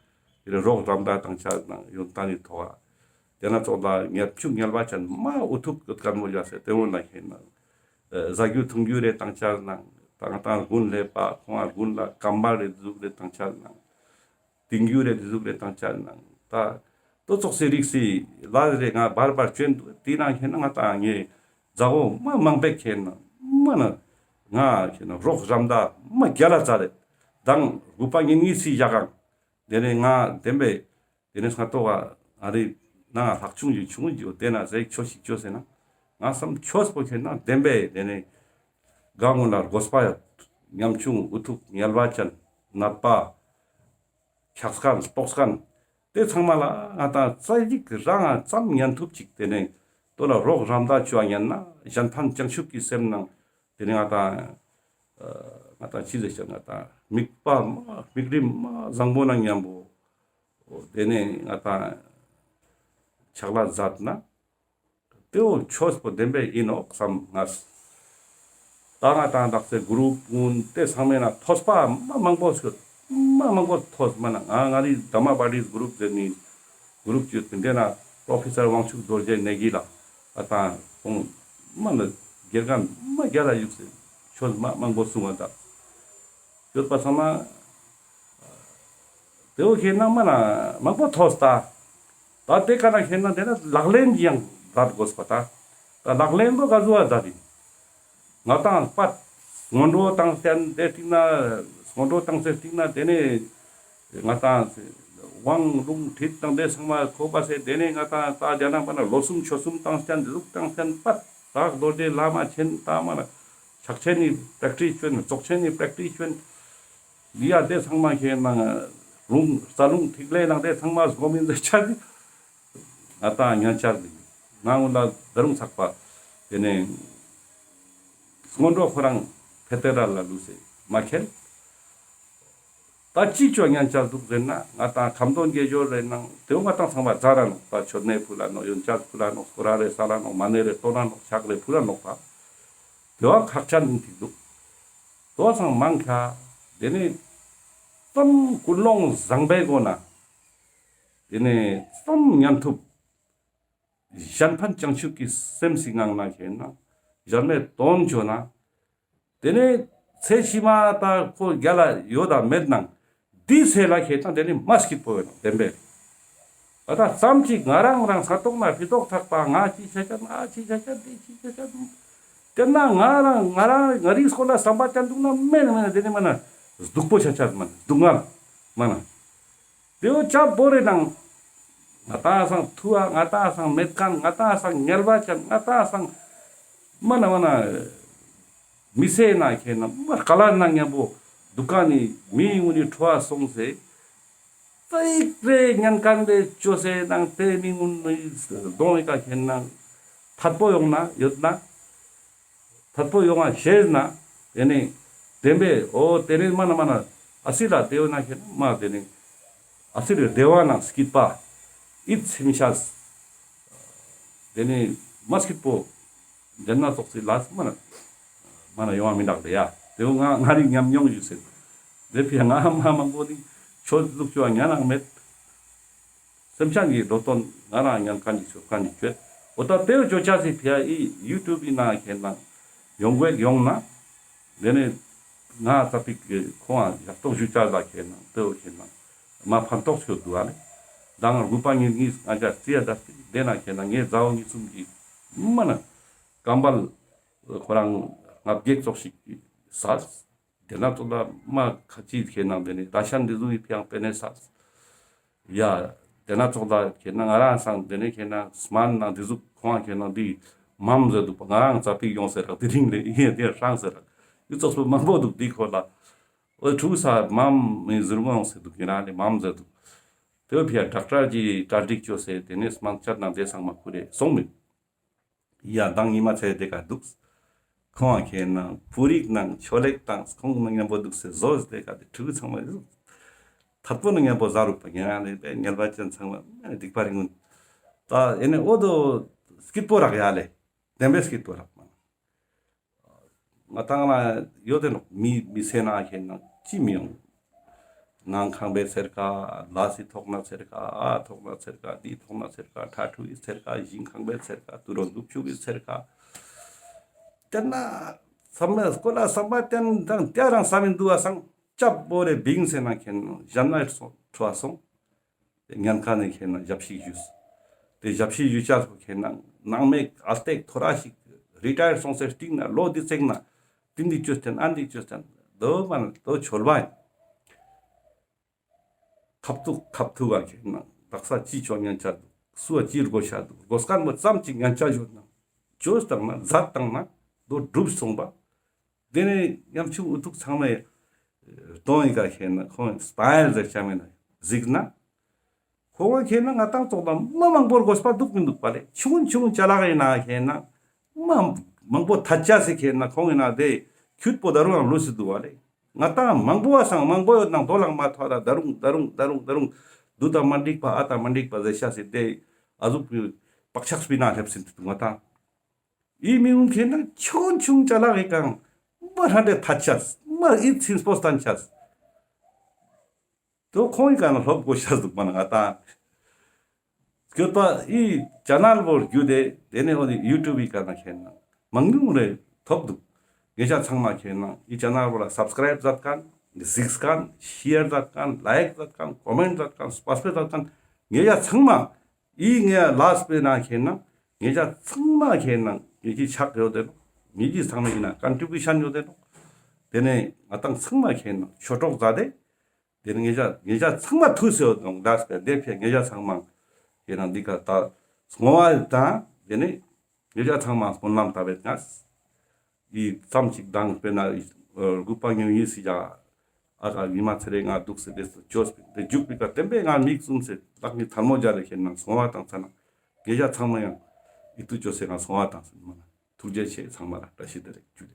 རེ་རོགས་རམ་ད་ཏང་ཆ་ནང་ཡོན་ཏན་ནི་ཐོག་ཨ། དེ་ན་ཙོགས་ལ་ཉལ་ཆུང་ཉལ་བ་ཅན་མ་འུ་ཐུག་གི་ཀན་མོ་ཡ་སེ་དེ་འོ་ན་ཁེན་ན། ཨ་ཟ་རྒྱུ་འཐུང་རྒྱུ་རེ་ཏང་ཆ་ནང་ད་ང་ཏང་དགུན་ལེབ་པ་ཁོང་ང་དགུན་ལ་ཀམ་བལ་རེ་ཟུག་རེ་ཏང་ཆ་ནང་། ཏིང་རྒྱུ་རེ་ཟུག་རེ་ཏང་ཆ་ནང་ད་ཏོ་ཙོགས་སི་རིགས་སི་ལ་རེ་ང་བར་བར་ཅོན་དུ་དེ་ནང་ཁེན་ན་ང་ཏང་ངེ་ཛ་འོ་མ་མང་པེ་ཁེན་ན་མ་ན་ང་ཁེན་ན་རོགས་རམ་ད་མ་རྒྱ་ལ་ཙ་རེ་དང་དགུ་པ་ཉིན་གཉིས་སི་ཞག་གང་། དེ་ནས་ང་བདེན་པའི་དེ་ནས་སྔ་ཏོག་ག་ཨ་རི་ན་ལྷག་ཆུང་ཡི་ཆུང་ཡི་དེ་ན་ཟེ་ཆོས་ཤིག་ཆོས་ཟེར་ན་ང་བསམ་ཆོས་པོ་ཁེན་ན་བདེན་པའི་དེ་ནས་ག་ངོ་ན་དགོས་པ་ཡོད། ཉམ་ཆུང་འུ་ཐུག་ཉལ་བ་ཅན་ནད་པ་འཁྱགས་ཁན་ལྟོགས་ཁན་དེ་ཚང་མ་ལ་ང་ཏང་རྩ་ཡིག་རང་ཙམ་ཉན་ཐུབ་ཅིག་དེ་ནས་དོ་ལ་རོགས་རམ་ད་ཆུ་བ་ཉན་ན་གཞན་ཕན་བྱང་ཆུབ་ཀྱི་སེམས་ནང་དེ་ནས་ང་ཏང་ཨ་ང་ཏང་ཅི་ཟེར་ཅང་ང་ཏང་དམིགས་པ་མ་དམིགས་རིམ་མ་བཟང་པོ་ནང་མཉམ་པོ། དེ་ནས་ང་ཏང་ཕྱག་ལས་མཛད་ན་དེ་བོ་ཆོས་པོ་བདེན་པའི་ཨིན་ནོག་བསམ་ངས། ད་ང་ཏང་དག་ས་གུ་རུབ་ཀུན་དེ་ཚང་མའི་ནང་ཐོས་པ་མ་མང་པོ་ཞིག་མ་མང་པོ་ཐོས་མ་ན་ང་ང་རི་དྷརྨ་པཱ་ཊིས་གུ་རུབ་ཟེར་ནི་གུ་རུབ་ཅིག་དེ་འདྲ་ན་པྲོ་ཕེ་སར་དབང་ཕྱུག་རྡོ་རྗེ་ནེ་གི་ལ་ཨ་ཏང་ཁོང་མ་ན་དགེ་རྒན་མ་རྒྱ་ལ་ཡུག་སེ་ཆོས་མ་མང་པོ་གསུང་བ་དང་། ཡོད་པ་ཚང་མ། དེ་བོ་ཁེན་ན་མ་ན་མང་པོ་ཐོས་ད། ད་དེ་ཀ་ན་ཁེན་ན་དེ་ན་ལག་ལེན་ཡང་མཛད་དགོས་པ་ད། ད་ལག་ལེན་པོ་ག་ཟུ་བ་མཛད་དེ། ང་ཏང་པ་སྔོན་འགྲོ་བཏང་སྟན་དེ་སྟིང་ན་སྔོན་འགྲོ་བཏང་སྟེ་སྟིང་ན་དེ་ནས་ང་ཏང་དབང་ལུང་ཁྲིད་དང་དེ་ཚང་མ་ཁོ་པ་སེ་དེ་ནས་ང་ཏང་ད་རྒྱ་ནག་པ་ན་ལོ་གསུམ་ཆོས་གསུམ་བཏང་སྟན་དེ་ཟུག་བཏང་སྟན་པ་ད་རྡོ་རྗེ་བླ་མ་ཆེན་ད་མ་ན། ཕྱག་ཆེན་ནི་པྲེག་ཊིས་ཅོན། རྫོགས་ཆེན་ནི་པྲེག་ཊིས་ཅོན། ལི་ཡ་དེ་ཚང་མ་ཁེན་ན་ལུང་རྩ་ལུང་ཐིག་ལེ་ནང་དེ་ཚང་མ་སྒོམ་ཨིན་ཟེར་ཆ་གི། ང་ཏང་ཉན་ཆ་གི། ང་ངུ་ལ་ད་རུང་ཚགས་པ། དེ་ནས་སྔོན་འགྲོ་ཁོ་རང་ཕེ་ཏེ་ར་ལ་ལུས་སེ་མ་ཁེལ། ད་ཅི་ཅོ་ཉན་ཆ་འདུག་ཟེར་ན་ང་ཏང་ཁ་འདོན་དགེ་སྦྱོར་རེ་ནང་དེ་བོ་ང་ཏང་ཚང་མ་མཛད་ར་ནོག་ད་མཆོད་གནས་ཕུལ་ལ་ནོག་ཡོན་ཆབ་ཕུལ་ལ་ནོག་སྐོར་ར་རེ་སལ་ལ་ནོག་མ་ཎི་རེ་བཏོན་ལ་ནོག་ཕྱག་རེ་ཕུལ་ལ་ནོག་ད་དེ་བོ་ཁག་ཅན་ཨིན་ཐིག་འདུག་དེ་བོ་ཚང་མ་མང་ཁ་དེ་ནས་ཙམ་ཀུན་སློང་བཟང་པོའི་སྒོ་ན་དེ་ནས་ཙམ་ཉན་ཐུབ། གཞན་ཕན་བྱང་ཆུབ་ཀྱི་སེམས་སི་ངང་ན་ཁེན་ན་གཞན་མའི་དོན་ཅོ་ན། དེ་ནས་ཚེ་ཕྱི་མ་ད་ཁོ་རྒྱལ་ལ་ཡོད་དང་མེད་ནང་འདི་ཚེ་ལ་ཁེན་ན་དེ་ནས་མ་སྐྱིད་པོ་ཡོད་ནོག་བདེན་པས། ད་ཙམ་ཅིག་ང་རང་རང་ས་ཐོག་ན་ཕི་ཐོག་ཐག་པ་ང་ཅི་ཆ་ཆ་ང་ཅི་ཆ་ཆ་འདི་ཅི་ཆ་ཆ། དེ་ན་ང་རང་ང་རང་ང་རིག་སྐོར་ལ་བསམ་པ་ཅན་འདུག་ན་མེད་ན་མེད་ན་དེ་ནས་མ་ན་སྡུག་པོ་ཆ་ཆ་མ་ན་སྡུག་བསྔལ་མ་ན། དེ་བོ་ཅབ་བོ་རེ་ནང་ང་ཏང་སང་ཐུ་བ་ང་ཏང་སང་མེད་ཁན་ང་ཏང་སང་ངལ་བ་ཅན་ང་ཏང་སང་མ་ན་མ་ན་མི་ཚེ་ན་ཁེན་ན་མ་ཀ་ལ་ན་ཉམ་པོ་དུ་ཀ་ནི་མི་ངུ་ནི་ཁྲོ་བ་སོང་སེ་ཏེ་ཡིག་རེ་ཉན་ཁན་རེ་ཅོ་སེ་ནང་ཏེ་མི་ངུ་ནི་གདོང་ཡི་ཀ་ཁེན་ན་ཐད་པོ་ཡོང་ན་ཡོད་ན། ཐད་པོ་ཡོང་བ་ཤེས་ན། དེ་ནས་བདེན་པས་འོ་དེ་ནས་མ་ན་མ་ན་ཨ་སི་ལ་དེ་བོ་ན་ཁེན་ན་མ་དེ་ནས་ཨ་སི་ལ་བདེ་བ་ནང་སྐྱིད་པ་ཨིད་ཚིམ་ཤ། དེ་ནས་མ་སྐྱིད་པོ་དེ་ན་ཙོགས་སི་ལ་མ་ན་མ་ན་ཡོང་བ་མི་འདུག་ལེ་ཡ། དེ་བོ་ང་ང་རིག་ཉམས་མྱོང་ཞིག་ཟེར། དེ་ཕི་ང་མ་མང་པོ་ནི་ཆོས་ལུགས་ཅོ་བ་ཉན་ནང་མེད། སེམས་ཅན་གྱི་འགྲོ་དོན་ང་རང་ཉན་ཁན་གྱི་ཆོས་ཁན་གྱི་ཆོས། འོ་ད་དེ་བོ་ཅོ་ཆ་སི་ཕི་ཡ་ཨི་ཡུ་ཊུབ་ཨི་ན་ཁེན་ན་ཡོང་དགོས་ཡོང་ན། དེ་ནས་ང་ཙ་པིག་ཁོང་ང་ཡག་ཐོག་ཞུ་ཆ་ལ་ཁེན་ན་དེ་བོ་ཁེན་ན་མ་ཕན་ཐོགས་ཤོད་འདུག་ཨ་ལེ། ད་ང་དགུ་པ་ཉིས་ཉིས་ང་ཅག་རྩིས་ཡ་ད་དེ་ན་ཁེན་ན་ངའི་མཛའ་བོ་གཉིས་གསུམ་གྱི་མ་ན་ཀམ་བལ་ཁོ་རང་ལྔ་བརྒྱ་ཙོགས་ཤིག་ཟ། དེ་ན་ཙོགས་ལ་མ་ཁ་ཅིག་ཁེན་ན་དེ་ནས་ད་ཤན་འདི་ཟུག་གི་ཕི་ཡང་པེ་ནེ་ས། ཡ། དེ་ན་ཙོགས་ལ་ཁེན་ན་ང་རང་སང་དེ་ནས་ཁེན་ན་སྨན་ན་འདི་ཟུག་ཁོང་ཁེན་ན་འདི་མམ་ཟེར་འདུག་པ་ང་རང་ཙ་པིག་ཡོང་ཟེར་རག་དེ་རིང་ལས་ཡིན་དེ་ཧྲང་ཟེར་རག་ཡུ་ཙོགས་པོ་མང་པོ་འདུག་འདི་ཁོ་ལ། འོ་ཕྲུ་གུ་ས་མམ་མི་ཟུར་མོ་ཡོང་ཟེར་འདུག་ཡིན་ན་ལས་མམ་ཟེར་འདུག་དེ་བོ་ཕི་ཡ་ཌོག་ཊར་གྱི་གྲ་སྒྲིག་ཅོ་ཟེར་དེ་ནས་སྨན་བཅད་ན་དེ་སང་མ་ཁུ་རེ་སོང་མི། ཡ་མདང་ཉི་མ་ཚེ་དེ་ཀ་འདུག་ཁོང་ཁེན་ན་པུ་རིག་ནང་ཆོ་ལེག་དང་ཁོང་ནང་མཉམ་པོ་འདུག་སེ་ཟོས་དེ་ཀ་དེ་ཕྲུ་གུ་ཚང་མ་འདུག་ཐད་པོ་ནང་མཉམ་པོ་ཟ་རུག་པ་ཉན་ཡ་ལེ་པེ་ངལ་བ་ཅན་ཚང་མ་སྡིག་པ་རིང་ངུན། ད་ཨེ་ནེ་འོ་དོ་སྐྱིད་པོ་རག་ཡ་ལེ། བདེན་པའི་སྐྱིད་པོ་རག་མ། ང་ཏང་ལ་ཡོད་དེ་ནོག་མི་མི་ཚེ་ན་ཁེན་ན་ཅི་མི་ཡོང་། ནང་ཁང་པའི་ཚེར་ཁ་ལ་སི་ཐོག་ན་ཚེར་ཁ་ཨ་ཐོག་ན་ཚེར་ཁ་དི་ཐོག་ན་ཚེར་ཁ་ཁྲ་ཁྲུ་ཡི་ཚེར་ཁ་ཞིང་ཁང་པའི་ཚེར་ཁ་དུ་རོ་ནུབ་ཆུ་གི་ཚེར་ཁ། དེ་ན་བསམ་མེད་སྐོར་ལ་བསམ་པ་བསྟན་དང་དེ་རང་བསམ་མི་འདུག་བ་སང་ཅབ་བོ་རེ་བིང་ཟེར་ན་ཁེན་ན་གཞན་ན་ཁྲོ་བ་སོང་། ཉན་ཁན་ནི་ཁེན་ན་ཞབས་ཕྱི་ཞུས། དེ་ཞབས་ཕྱི་ཞུ་ཆ་སོ་ཁེན་ན་ནང་མེད་ཨ་སྟེགས་ཐོ་ར་ཞིག་རི་ཊ་ཡར་སོང་སེ་སྟིང་ན་ལོ་འདི་ཚེག་ན་དེ་འདི་ཅོས་ཏེན་ཨ་འདི་ཅོས་ཏེན་དོ་མ་ན་དོ་ཆོལ་བ་ཡིན། ཁབ་ཐུག་ཁབ་ཐུག་ག་ཁེན་ན་དག་ས་ཅི་ཆོ་ཉན་ཆ་འདུག་སུ་བ་ཅི་རྒོ་ཤ་འདུག་རྒོ་སྐན་པོ་ཙམ་ཅིག་ཉན་ཆ་ཡོད་ན་ཅོས་བཏང་ན་མཛད་བཏང་ན་དོ་འགྲུབ་སོང་པ། དེ་ནས་ཉམ་ཆུང་འུ་ཐུག་ཚང་མས་གདོང་ཡི་ཀ་ཁེན་ན་ཁོང་སི་ཊའིལ་ཟེར་ཆ་མེད་ན་གཟིགས་ན། ཁོང་ཁེན་ན་ང་ཏང་ཙོགས་ལ་མ་མང་པོར་དགོས་པ་འདུག་མི་འདུག་པ་ལེ། ཆུང་ཆུང་ཅ་ལག་ཡིན་ན་ཁེན་ན་མ་མང་པོ་ཐད་ཆ་སི་ཁེན་ན་ཁོང་ཡིན་ན་དེ་ཁྱུད་པོ་ད་རུང་ཡང་ལུས་སི་འདུག་པ་ལེ། ང་ཏང་མང་པོ་བ་སང་མང་པོ་ཡོད་ནང་དོ་ལང་མ་ཐོ་ད་ད་རུང་ད་རུང་ད་རུང་ད་རུང་དུ་ད་མ་འགྲིག་པ་ཨ་ད་མ་འགྲིག་པ་ཟེར་ཤ་སི་དེ་ཨ་ཟུག་པག་ཆག་སྤི་ན་སླེབས་སི་འདུག་ང་ཏང་། ཨི་མི་ངུན་ཁེན་ན་ཆུང་ཆུང་ཅ་ལག་གི་ཀང་མ་ཧྲ་འདྲེ་ཐད་ཆས་མ་ཨི་ཚིན་སྤོ་སྟན་ཆས། དོ་ཁོང་གི་ཀ་ན་ལྷོབ་དགོས་ཤ་འདུག་མ་ན་ང་ཏང་། སྐྱོད་པ་ཨི་ཅེ་ནལ་བོ་རྒྱུ་དེ་དེ་ནས་འོ་དེ་ཡུ་ཊུབ་གི་ཀ་ན་ཁེན་ན་མང་ཉུང་རེ་ཐོབ་འདུག་ངེད་ཅག་ཚང་མ་ཁེན་ན་ཨི་ཅེ་ནལ་བོ་ལ་སབ་སི་ཀ་རའིབ་མཛད་མཁན་གཟིགས་མཁན་ཤེར་མཛད་མཁན་ལའིཀ་མཛད་མཁན་ཀོ་མེན་ཊ་མཛད་མཁན་པ་སི་པེ་མཛད་མཁན་ངེད་ཅག་ཚང་མ། ཨི་ངའི་ལཱསྚ་པེ་ན་ཁེན་ན་ངེད་ཅག་ཚང་མ་ཁེན་ན་ངེད་ཀྱི་ཕྱག་ཡོད་དེ་ནོག་ངེད་ཀྱི་ཚང་མ་ཡིན་ན་ཀོན་ཊི་བུ་ཤན་ཡོད་དེ་ནོག་དེ་ནས་ང་ཏང་ཚང་མ་ཁེན་ན་ཆོས་གྲོགས་མཛད་དེ། དེ་ནས་ངེད་ཅག་ངེད་ཅག་ཚང་མ་ཐུགས་སེ་ཡོད་དེ་ནོག་ལཱསྚ་པེ་དེ་ཕི་ངེད་ཅག་ཚང་མ་ཁེན་ན་འདི་ཀ་ད་བསྔོ་བ་དང་དེ་ནས་ངེད་ཅག་ཚང་མ་སྨོན་ལམ་བཏབ་པའི་ངས། ཨི་ཙམ་ཅིག་དང་དཔེར་ན་ཨི་དགུ་པ་ཉོན་ཡིན་སི་ཡ་ཨ་ཀ་ཉི་མ་ཚེ་རེ་ང་འདུག་སེ་དེ་སུ་ཅོས་པིན་དེ་འཇུག་པི་ཀ་བསྟན་པའི་ང་མིག་བཙུམ་སེ་བདག་ཉིད་ཐལ་མོ་སྦྱར་རེ་ཁེན་ན་སོང་བ་དང་ཚ་ན་ངེད་ཅག་ཚང་མ་ཡང་ཨི་ཏུ་ཅོས་སེ་ང་སོང་བ་དང་ཚ་ན་མ་ན་ཐུགས་རྗེ་ཆེ་ཚང་མ་ལ་བཀྲ་ཤིས་བདེ་ལེགས་ཇུ་ལེ།